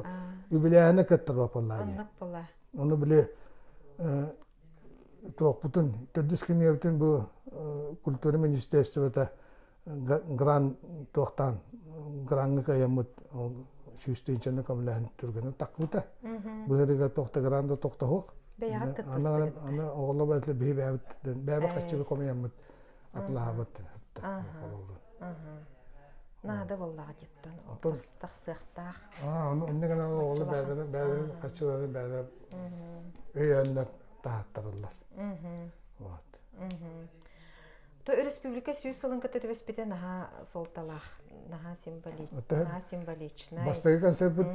үбүлээһини кыттарбаппаллаа. Оннук була. Ону били Туохпутун, төрдүс кинигэбитин бу культура министерствота гран туохтаан граҥҥа кыайаммыт ол 100 тыһыынчаны көмөлөһөн түргэнин тахпыта. Быһырыга тохта гран да тохтоһуох. Бэйэҕит Аны кыттыстыгыт. аны оҕолор бэйэтэ биһи бэйэбит бэйэбит хаччыбы хомуйаммыт атлаабыт. Наада буоллаҕа диттон Отон тахсыахтаах. Аны онно гынан оҕолор бэйэлэрин бэйэлэрин хаччыларын бэйэлэр өйөөннөр таһаттарыллар. Вот. То өрөспүүбүлүкэ 100 сылын кытта түбэспитэ наһаа суолталаах, наһаа наһаа символичнай. Бастакы концертпыт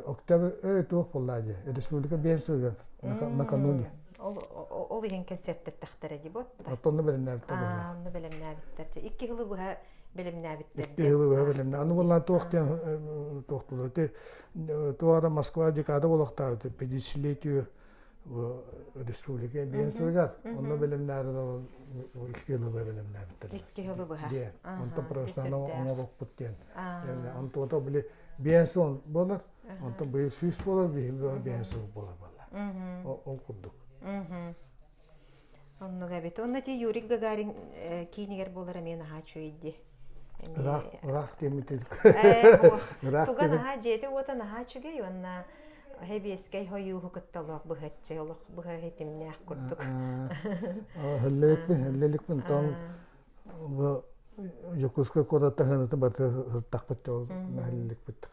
октябрь өө туох буолла дии республика биэн сылыгар накануне. Ол ол иһин концерттэхтэрэ дии бот. Оттонно бэлэмнээбиттэр буолла. Онно бэлэмнээбиттэр. Икки сылы быһа бэлэмнээбиттэр. Икки сылы быһа бэлэмнээ. Аны буоллаан туох диэн туох буолла. Туора Москва декада болохтаабыт пятидесятилетию республика биэн сылыгар онно бэлэмнээри икки сылы быһа бэлэмнээбиттэр. Икки сылы быһа. Диэн. Онтон православно оҥоруохпут диэн. Онтон били биэн сыл буолар. Онтон быйыл 100 буолар, биһиги биэн сыл буолар буолла. Ол курдук. Оннук эбит. Онно ти Юрий Гагарин киинигэр буолар эмиэ наһаа үчүгэй Ыраах, ыраах диэммит. Ыраах Туга наһаа дьиэтэ уота наһаа үчүгэй уонна хэбиэскэй хойууһу кытта олох быһаччы олох быһа хитимнээх курдук. Хөллөбүппүн, хөллөлүкпүн тоҥ бу Дьокуускай куорат таһыната барыта сыртахпыт ол нэһиликпит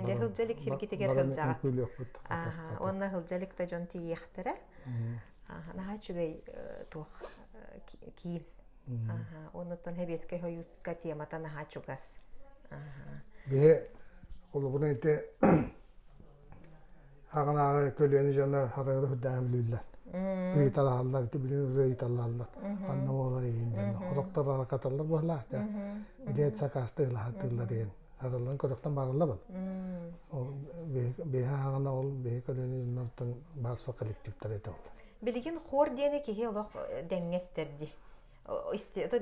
Дьэ сылдьалик хиргитигэр сылдьаҕыт. Уонна сылдьалик да дьон тиийиэхтэрэ. Наһаа үчүгэй туох киин. Оннуттан Сэбиэскэй Сойууска темата наһаа чугас. Биһи холобура ити хаҕынааҕы көлүөнэ дьоно харыгыры үрдээн билиллэр. Ыйыталаһаллар, ити билин уже ыйыталаһаллар. Ханна буолар иһин диэн. Сорохтор аракаталлар буоллаах да. Билиэт сакаастыылаһатыыллар диэн. Хараллан көрөхтөн бараллабын. Ол биһи хаҕына ол биһи көлүөнэ дьоннортон баар суох коллективтар этэ ол. Билигин хор диэни киһи олох дэҥҥэ истэр дии.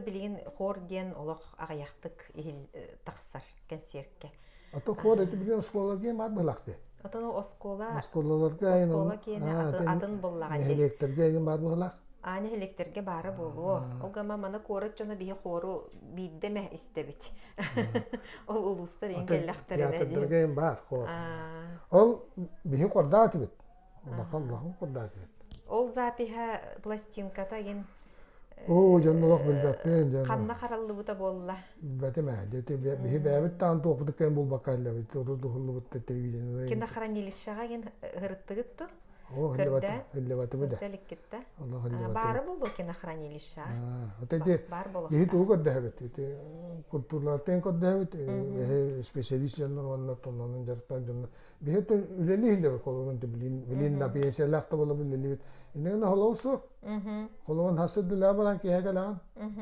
Билигин хор диэн олох аҕыйахтык иһил тахсар кэнсиэркэ. Ото хор эти билигин оскуола диэн баар быһылаах дии. Отон оскуола оскуолаларга оскуола киэнэ атын буллаҕа дии. Нэһилиэктэргэ эйин баар быһылаах. А нэһилиэктэргэ баара буолуо. Ол гама мана куорат дьоно биһи хору биирдэ эмэ истэбит. Ол улуустар иин кэллэхтэринэ Театрдарга эйин баар хор. Ол биһи хордаатыбыт. Улахан улахан хордаатыбыт. Ол запиһа пластинката ген Оо, дьон олох билбэппин дьон. Ханна хараллыбыта буолла? Билбэтим ээ. Дьэ биһи бэйэбит таан туохпутун кэм булбакка эллэбит. Урут уһуллубут телевидение. Кинохранилищеҕа ген ырыттыгыт ту? Оо, Көрдөөн? хиллибатыбы да. Сылдьа Олох хиллибатыбы. Баара буолуо кинохранилищеҕа? Вот эти Баар биһи буолуохтаах. тугу көрдөһөбүт? Ити культуралартан көрдөһөбүт. Эһи специалист дьоннор уонна тоннонун дьарыктаах дьоннор Биһи үлэлии иһиллэр холобун билин билин на пенсиялаах да буолабын үлэлиибит. Иннигин холобу суох. Холобун хасы дүлээ баран киһэ кэлэҕин.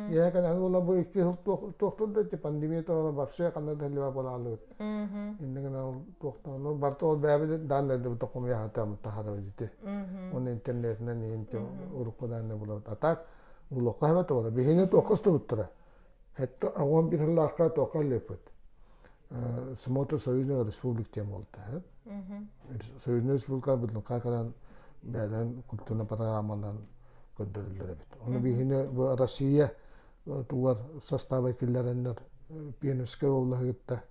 Киһэ кэлэҕин буола бу икки сыл туохтур да пандемия турала вообще ханна да хэллибэ буолаалыбыт. Иннигин ол туохтан барта ол бэйэбит дааннардыбыт хомуйаһатам тахарабыт ити. Оны интернетинен иһин урукку даанна булабыт. А так улуққа хэбэт буола. Биһини туохха устубуттара. Хэтте агон бир сыллаахха туохха ыллыппыт. Смотр Союзная Республика диэн буолта. Союзная Республика быдлыкка кэлэн бэйэлэрин культурнай программанан көрдөрүллэр эбит. Ону биһини бу Россия тугар состава киллэрэннэр Пиановскай облаһыгытта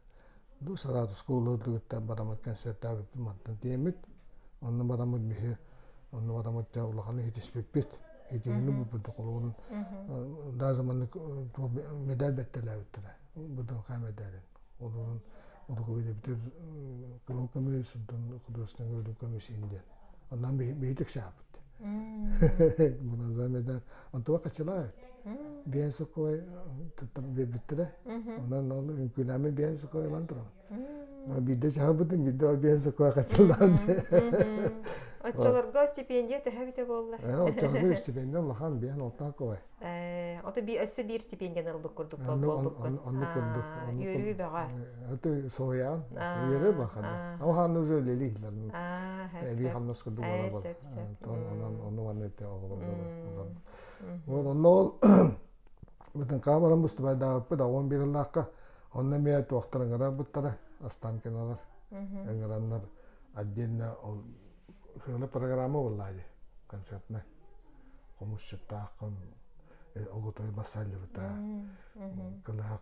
ду Саратовскай облаһыгытта бараммыт концерттаабыппыт мантан тиэммит. Онно бараммыт биһи онно бараммыт улаханы хитиспиппит. Хитиһини булбут холугун даже маннык медаль бэттэлээбиттэрэ. Быдылхаа медалин. Олорун урукку кыһыл көмүс, онтон художественный үрдүк көмүс иһин диэн. Оннан биһитик саапыт. Муназа медаль. Онтуга качылаа биэн сокуой биэрбиттэрэ. Онон ол үҥкүүлээммин биэн сокуой ылан турабын. Биирдэ чаһарбытым, биирдэ биэн сокуой хачылаан. Оччолорго стипендия төһө эбитэ буолла? Оччолорго стипендия улахан биэн алтан кой. Ото би өссө биир стипендияны ылбыт курдук буолбуккун. Оннук курдук. Үөрүү бөҕө. Ото соһуйаан. Үөрүү бахада. Ол хааны уже үлэлииллэр. Эби хамнас курдук буолар. Онон ону манна ите оҕолор. Вот онно ол бытын баран бустубайдаабыппыт 11 ыллаахха онно эмиэ туохтар ыҥырарбыттара Останкиналар ыҥыраннар отдельно ол сыала программа буоллаа дии концертная. Хомусчуттааххын Оготой басаллыбыта, Кылаах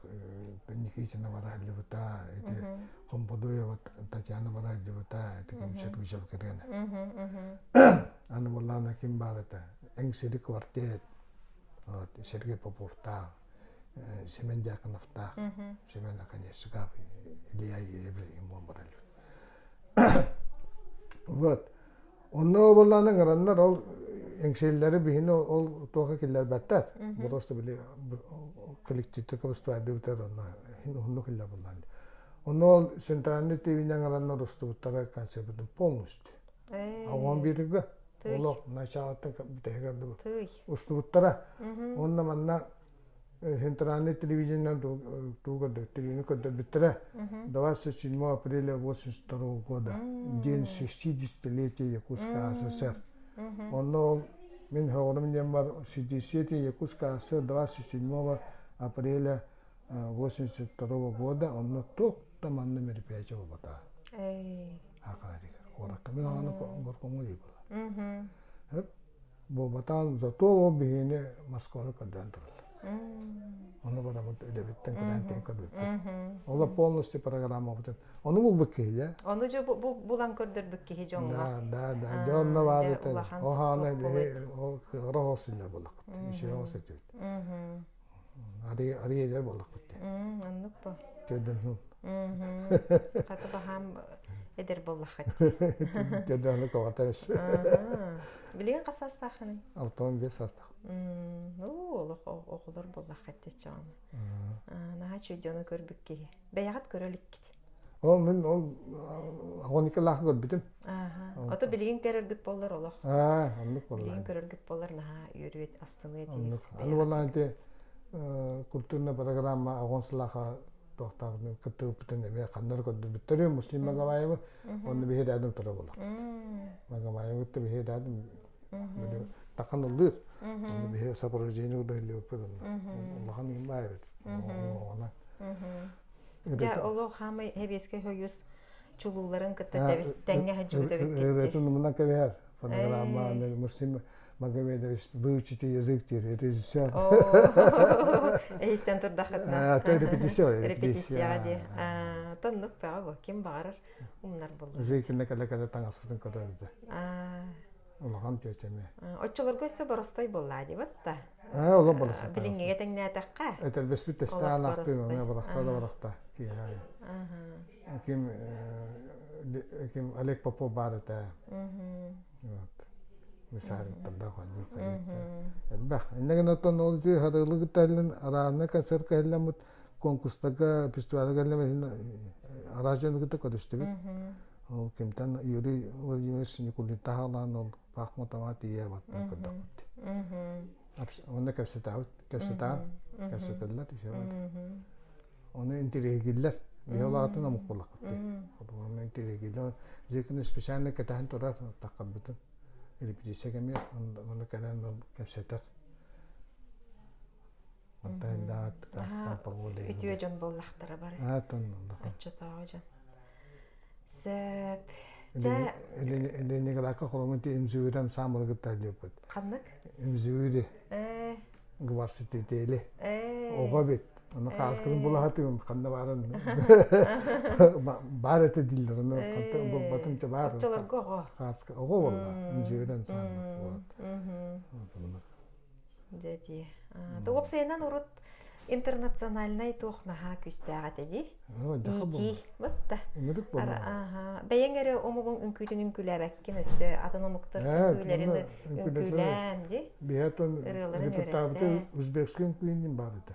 Никитина бараллыбыта, ити Хомподоева Татьяна бараллыбыта, ити ким Сергучев кэргэнэ. Аны буоллаана ким баар этэ? Эҥсири квартет, Сергей Поповтаах, Семен Дьяконовтаах, Семен Оконешников, Илья Ефремов бараллыбыт. Вот. Онно буоллаана ыҥыраннар ол эҥсиэллэри биһини ол туохха киллэрбэттэр. Просто били коллективтик выступайдыбытар онно уһуннук иллэ буоллаан. Онно ол центральный телевидение ыҥыраннар устубуттара концертын полностью. Оҕон бииргэ олох началаттан бүтэһигэр устубуттара. Онно манна центральный телевидениенэн туу көрдөртөрүүнү көрдөрбүттэрэ 27 апреля 82 года день 60-летия Якутской АССР. Онно ол мин сөҕөрүм диэн бар 60 Якутской АССР 27 апреля 82 года онно туох да манна мероприятие буолбата. Куоракка мин аны горкомҥа дии буолла. Буолбатаҕын зато ол биһигини Москваны көрдөөн тураллар. Ону бараммыт үлэбиттэн кэлэн тиийэн көрбүппүт. Ол полностью программабытын. Ону булбут киһи дьэ. Ону дьэ булан көрдөрбүт киһи дьоҥҥо. Да, да, да. Дьэ онно баар этэ. Оһаана биһи ол кыра оҕус иллэ буоллахпыт. Үчүгэй оҕус этибит. Арый эдэр буоллахпыт. Оннук бу. Төрдөн Хата баһаам эдэр буоллаххыт. Төрдөн коҕатар Билигин хас саастааххыный? 65 саастаах. Уу, олох оҕолор буоллаххыт дьон. Наһаа үчүгэй дьону көрбүт киһи. Бэйэҕит көрө иликкит. Ол мин ол 12-лаах көрбүтүм. Ото билигин көрөргүт буоллар олох. Аа, оннук буолла. Билигин көрөргүт буоллар наһаа үөрүөт, астыныа диир. Аны буоллаан ити культурная программа оҕон сылаха туохтаабытын кыттыбыппытын эмиэ ханнары көрдөрбүттэрү Муслим Магомаевы онно биһи рядом тура буоллахпыт. Магомаевы кытта биһи рядом такан ыллыыр. Онно биһи сопровождение курдук онно. Улахан иһин баайбыт. Оҕона. Дьэ, олох хаамай Сэбиэскэй Союз чулууларын кытта тэбис тэҥҥэ сылдьыбыт эбиккит. Ырыатын умунан кэбиһэр. Фонограмма Муслим Магомедович выучите язык диир режиссер. Эһистэн турдахытына. То репетиция. Репетицияҕа дии. Тоннук бөҕө бу. Ким баҕарар умнар буолла. Зыкина кэлэ-кэлэ таҥаспытын көрөрдө. Улахан тетя эмиэ. Оччолорго өссө боростой буоллаа дии да. Ээ, олох боростой. Билиҥҥигэ тэҥнээтэххэ. Этэрбэспит тэстээн аахтыы, эмиэ барахта да барахта киэһэ. Ким ким Олег Попов баар этэ. Вот. Мисаарыттардаах оннук элбэх. Иннэ гынан оттон ол дии харылы кытта араанна концерт кэһиллэммит конкурстарга, фестивальга кэллэммит араас дьону кытта көрүстүбүт. Ол кимтэн Юрий Владимирович Никулин таһаалаан ол Пахмутова тиийэ баттан көрдөхпүт. Онно кэпсэтэбит, кэпсэтэҕин, кэпсэтэллэр, Оны интириэһиргииллэр. Биһи улаатын омук буоллахпыт дии. Оны интириэһиргииллэр. Дьиэтин специально кэтэһэн турар таххарбытын. Репетиция кэмигэр оны кэлэн кэпсэтэр. Үтүө дьон буоллахтара бары. Оччотооҕу дьон. Сөп. Дьэ Ленинградка холомун ти имзүүрэн саамылы кытта диэппит. Ханнык? Имзүүри. Гварситетели. Оҕо бит. Оны хааскырын булаһатыым ханна баарын баар этэ дииллэр. Оны хантан булбатым те баар. Оччолорго оҕо. Хааска оҕо болла. Имзүүрэн саамылы. Вот. Дьэ дии. Уопсайынан урут интернациональнай туох наһаа күүстээх этэ дии. Иитии. Бытта. Бэйэҥ эрэ омугуҥ үҥкүүтүн үҥкүүлээбэккин өссө атын омуктар үҥкүүлэрин үҥкүүлээн дии. Биһэтон репертуарбыты узбекский үҥкүүнүн баар этэ.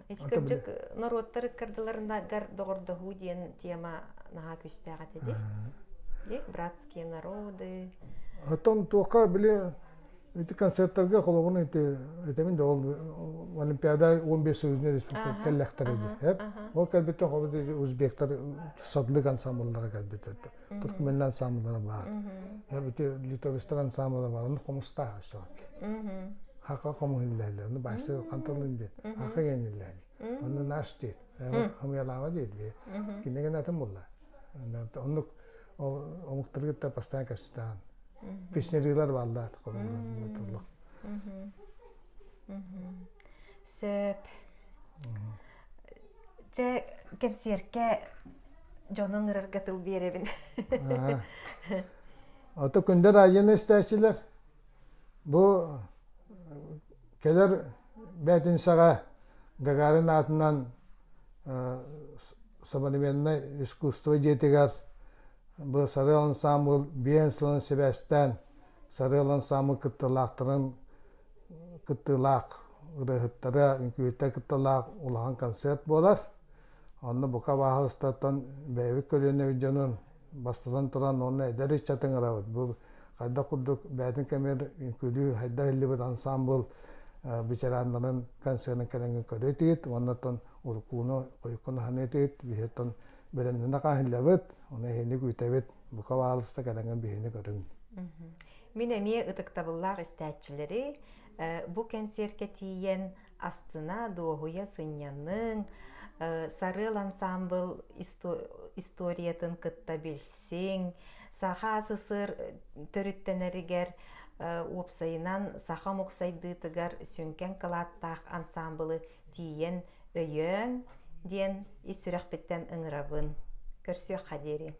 Ити кырдьык норуоттар ыккардыларынагар доҕордоһуу диэн тема наһаа күүстээх этэ дии. Дии, братские народы. Оттон туохха били ити концерттарга холобур ити этэмин да ол Олимпиада 15 союзный республика кэллэхтэрэ дии. Ол кэлбиттэн холобур узбектар садлык ансамбллара кэлбит. Туркменнар ансамбллара баар. Ити литовецтар ансамбллара бар. Оны хомустаах өссө. Хака хомуһиллэллэр. Оны баасы ханталын диэн. Хака гениллэл. Оны наш диир. Хомуялаама диир. Кинеген атын булла. Оннук омуктаргытта постоянно кэпсэтаан. Песнярилар бааллар. Сөп. Чэ, кэнсиэркэ дьону ыҥырарга тыл биэрэбин. Ото күндэр айыны истээччилэр бу кэлэр бээтинсэҕэ Гагарин аатынан современнай искусство дьиэтигэр бу Сарыал ансаамбыл биэн сылын сибээстээн Сарыал ансаамбыл кыттыылаахтарын кыттыылаах ырыаһыттара, үҥкүүһүттэр кыттыылаах улахан концерт буолар. Онно бука баһылыстартан бэйэбит көлүөнэбит дьонун бастатан туран уонна эдэр ыччаты ыҥырабыт. Бу хайдах курдук бэйэтин кэмигэр үҥкүүлүү хайдах иһиллибит ансаамбыл ветераннарын концерын кэлэҥҥин көрө этигит уонна оттон уруккуну хойуккуну ханыа этигит биһиэттэн бэлэмнэнэ хаһыллабыт ону эһини күүтэбит бука баалыста кэлэҥҥин биһини көрүҥ. Мин эмиэ ытыктабыллаах истээччилэри бу кэнсиэркэ тиийэн астына, дуоһуйа сынньаныҥ, Сарыал ансаамбыл историятын кытта билсиҥ, Саха СССР төрүттэнэригэр уопсайынан саха омук сайдыытыгар сүҥкэн кылааттаах ансаамбылы тиийэн өйөөҥ диэн ис сүрэхпиттэн ыҥырабын. Көрсүөххэ диэри.